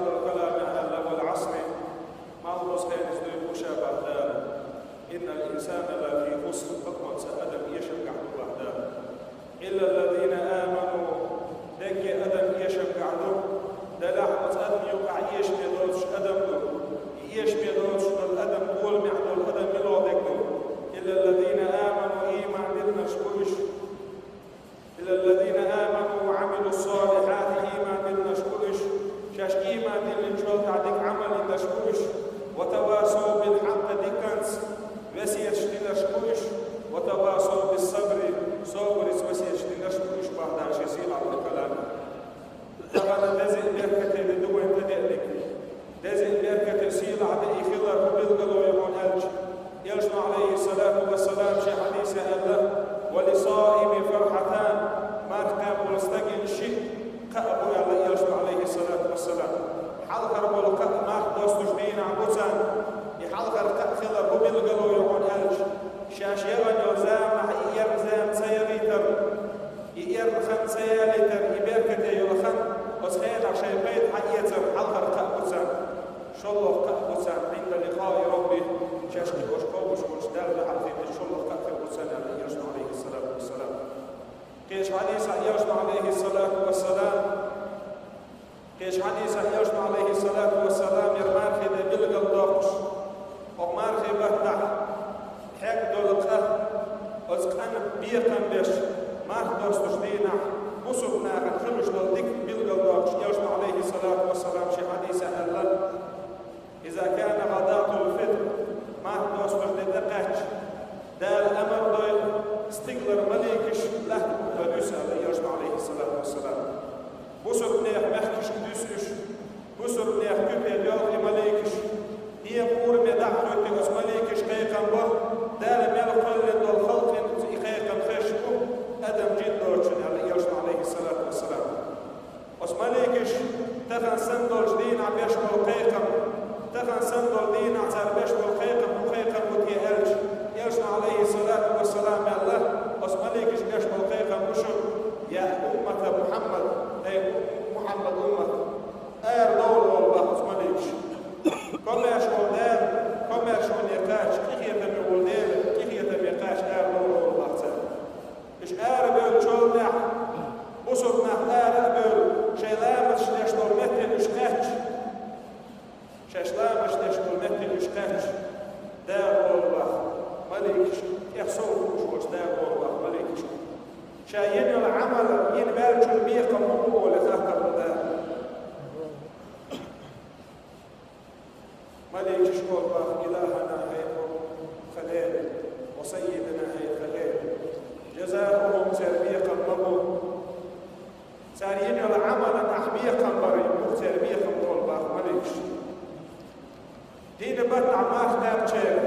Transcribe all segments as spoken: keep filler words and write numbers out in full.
الكلام على والعصر, малхбуза хенас дуй бу ша бахьан Дала. إن الإنسان لفي خسر, бакъонца адам эшамгахь ду бахьан Дала. إلا الذين آمنوا, дерриге адам эшамгахь ду. Делахь оцу адамна юкъахь эшаме доцуш адам ду. И эшаме доцуш долу адам, доламехь долу адам мила дерг ду? إلا الذين آمنوا, ийман диллинарш бу уьш. إلا الذين آمنوا وعملوا الصالحات, ийман диллинарш бу уьш. Шаьш ийман диллинчул тӀаьхьа дика Ӏамал динарш бу уьш. وتواصوا بالحق, диканца весеташ динарш бу уьш. وتواصوا بالصبر, собарица весеташ динарш бу уьш бахьан Дала шен сийлахь долу калам. Тахана деза а, беркате а де ду вайн тӀедеанарг. Деза а, беркате а, сийлахь де а хилар хӀун билгало ю хьуна аьлча, Элчано, Ӏалайхиссалату вассалам, шен хьадисехь аьлла: وللصائم فرحتان, марха кхаьбна волу стагана шиъ кхаъ бу аьлла Элчано, Ӏалайхиссалату вассалам. Хьалхара болу кхаъ марха достучу дийнахь бу царна. И хьалхара кхаъ хилар хӀун билгало ю хьуна аьлча, шаьш яхана йолу заманахь и эрна зама ца яхийтар, и эрна хан ца ялийтар, и беркате йолу хан, оцу хенахь шайн пайда хьаэцар хьалхара кхаъ бу царна. ШолгӀа кхаъ бу царна عند لقاء ربهم, шаьш кхин оцу кхобуш волчу Далла дуьхьал хеташ, шолгӀа кхаъ хир бу царна аьлла Элчано, Ӏалайхиссалату вассалам. Кхечу хьадисехь Элчано, Ӏалайхиссалату вассалам, Кхечу хьадисехь Элчано, Ӏалайхиссалату вассалам, яра мархин де билгалдоккхуш, оха мархин баттахь хьегна долу къа, оцу къанна бекхам беш, марха достучу дийнахь бусулба нахана хилуш долу дика билгалдоккхуш, Элчано, Ӏалайхиссалату вассалам, шен хьадисехь аьлла: إذا كان غداة الفطر, марха достучу де тӀекхаьчча, Дала амар дой, стигалара маликаш лаьтта бухара дуьсу аьлла Элчано, Ӏалайхиссалату вассалам. Бусулба нехан мехкашка дуьсу уьш, бусулба нехан куьпе доьлху и маликаш. Нехан ураме дӀа а хӀоьттий, оцу маликаша кхайкхам бо, Дала мел кхоьллина долу халкъана и кхайкхам хезаш бу, адам, жин доцучун аьлла Элчано, Ӏалайхиссалату вассалам. Оцу маликаша тахана санна долчу дийнахь беш болу кхайкхам, тахана санна долу дийнахь цара беш болу кхайкхам хӀун кхайкхам бу те аьлча, Элчано, Ӏалайхиссалату вассалам, аьлла: оцу маликаша беш болу кхайкхам бу шуна: يا أمة محمد, ай Мухьаммад уммат, арадовла олу боху оцу маликаша. Комаьрша волу Дала комаьршоне кхача, къинхетаме волу Дела къинхетаме кхача, арадовла олу боху цара. Уьш арабевллачул тӀаьхьа, бусулба нах ара а бевлла, шайн ламазаш деш долу метте уьш кхаьчча, шаьш ламазаш деш долу метте уьш кхаьчча, Дала олу боху маликашка, тӀех сов хууш волчу Дала олу боху маликашка: ша йина йолу Ӏамал йина ваьллачун бекхам хӀун бу олий хаттар до Дала. Маликаш олу боху: إلهنا, хӀай тхан Дела, وسيدنا, хӀай тхан Дела, جزاؤهم, церан бекхам ма бу. Цара йина йолу Ӏамалан ахь бекхам бар бу церан бекхам олу боху маликаш. Дийнан баттахь марха кхаьбначеран,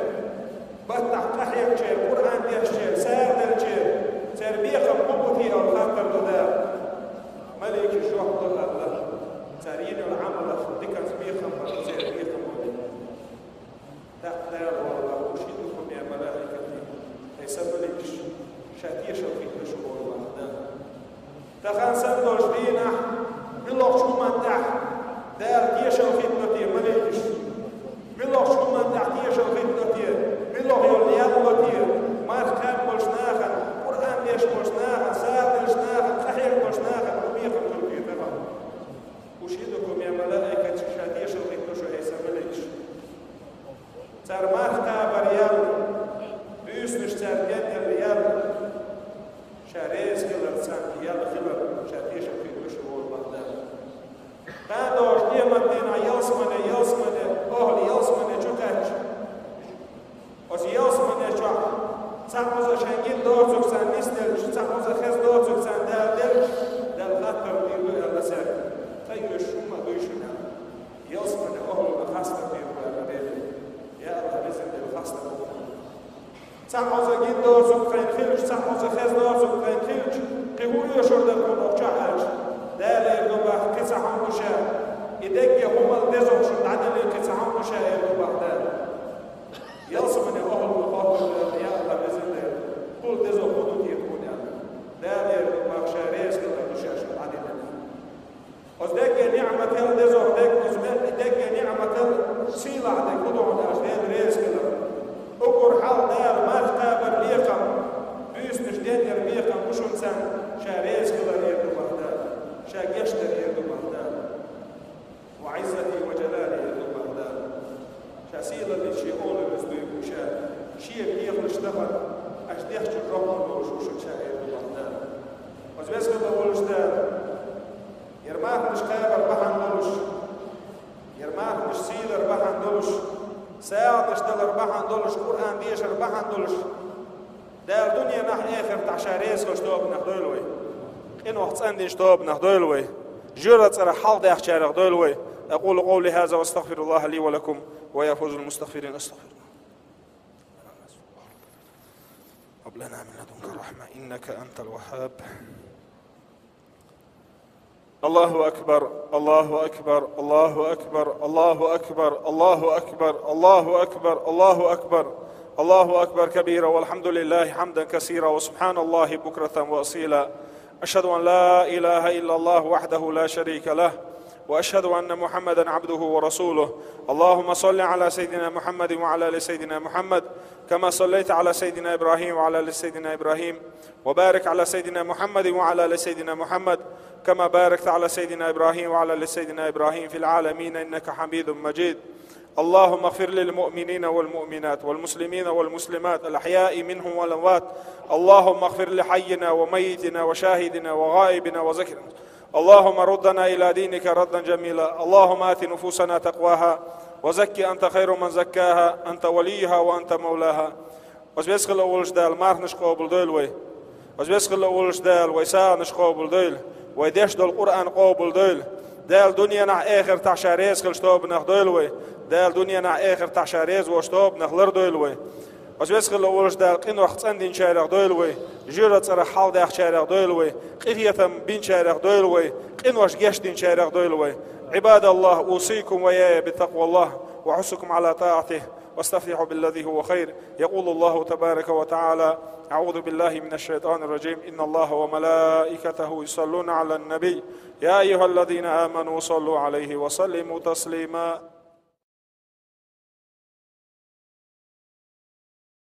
баттахь къахьегначеран, Къуръан дешначеран, сагӀа деллачеран, церан бекхам хӀун бу те олий хаттар до Дала. Маликаша жоп ло аьлла: цара йина йолу Ӏамалах диканца бекхам бар бу церан бекхам олий. ТӀаккха Дала олу боху: أشهدكم يا ملائكتي, хӀай сан маликаш, ша тешалла хеташ ву олу боху Дала. Тахана санна долчу дийнахь муьлхачу хӀуманна тӀехь Дала тешалла хӀиттадо те маликаш? Муьлхачу хӀуманна тӀехь тешалла хӀиттадо те? Муьлха йолу ял ло те? Марха кхаьбна болчу нахана, Къуръан дешна болчу нахана, сагӀа деллачу нахана, къахьегна болчу нахана хӀун бекхам хуьлу те тахана? أشهدكم يا ملائكتي, ша тешалла хӀиттадо шу, хӀай сан маликаш. Цара марха кхабар ял, буьйсанаш цара денъяр ял, ша реза хилар, царна ял хилар ша тешалла хеташ ву олу боху Дала. Кхана догӀучу къематдийнахь ялсамане, ялсамане, охӀла ялсамане чу кхаьчча, оцу ялсамане чохь цхьа кхуза шайн гина доцург царна нисделча, цхьа кхуза хеза доцург царна Дала делча, Дала хаттар дийр ду аьлла цаьрга: тхайн оьшуш хӀумма а дуй шуна? Ялсамане охӀлана хастам бийр бу аьлла Дела. Я АллахӀ, везан Дела, хастам бу. Цхьа кхуза гина доцург тхайна хилча, цхьа кхуза хеза доцург тхайна хилча, кхин хӀун оьшур дара тхуна охьа чохь аьлча, Дала эр ду боху: кхин цхьа хӀума ду ша, и дерриге хӀумал дезох шуна дӀаделла кхин цхьа хӀума ду ша, эр ду боху Дала. Ялсамане охӀлана хоттур ду аьлла: я АллахӀ, везан Дела, кхул дезох хӀун ду те тхуна аьлла. Дала эр ду боху: ша реза хилар ду ша шуна дӀаделларг. Оцу дерриге ниӀмател дезох дерг, оцу Сийлаллин шен олаллица дуй вуша, шен мехалаш тахана, аша дехча жоп луш вуша ша эр ду бахта. Оз веза хила волаш да, ер махалаш кхабар бахьан долаш, ер махалаш сийлар бахьан долаш, сагӀанаш далар бахьан долаш, Къуръан дешар бахьан долаш, Дала дуненахь, эхартахь ша реза хилча тобанах дойла вай. Къинойх цӀандинча тобанах дойла вай. Жоьжахатин цӀерах хьалхадаьхначарех дойла вай. أقول قولي هذا وأستغفر الله لي ولكم ويا فوز المستغفرين. أستغفر الله. هب لنا من لدنك رحمة إنك أنت الوهاب. الله أكبر، الله أكبر، الله أكبر، الله أكبر، الله أكبر، الله أكبر، الله أكبر، الله أكبر كبيرا والحمد لله حمدا كثيرا وسبحان الله بكرة وأصيلا. أشهد أن لا إله إلا الله وحده لا شريك له، وأشهد أن محمدا عبده ورسوله. اللهم صل على سيدنا محمد وعلى آل سيدنا محمد كما صليت على سيدنا إبراهيم وعلى آل سيدنا إبراهيم وبارك على سيدنا محمد وعلى آل سيدنا محمد كما باركت على سيدنا إبراهيم وعلى آل سيدنا إبراهيم في العالمين إنك حميد مجيد. اللهم اغفر للمؤمنين والمؤمنات والمسلمين والمسلمات الأحياء منهم والأموات. اللهم اغفر لحينا وميتنا وشاهدنا وغائبنا وذكرنا. اللهم ردنا إلى دينك ردا جميلا. اللهم آت نفوسنا تقواها وزك أنت خير من زكاها أنت وليها وأنت مولاها. Оз веза хила волаш Дала марханаш къобал дойла вай. Оз веза хила волаш Дала вай сагӀанаш къобал дойла. Вай деш дола Къуръан къобал дойла. Дала дуненахь, эхартахь ша реза хилча тобанах дойла вай. Дала дуненахь, эхартахь ша реза волча тобанах лардойла вай. Оз веза хила волаш Дала къинойх цӀандинчарех дойла вай. Жоьжахатин цӀерах хьалхадаьхначарех дойла вай. Къинхетам бинчарех дойла вай. Къинош гечдинчарех дойла вай. عباد الله، أوصيكم وإياي بتقوى الله وأحثكم على طاعته. واستفتحوا بالذي هو خير. يقول الله تبارك وتعالى: أعوذ بالله من الشيطان الرجيم. إن الله وملائكته يصلون على النبي. يا أيها الذين آمنوا صلوا عليه وسلموا تسليما.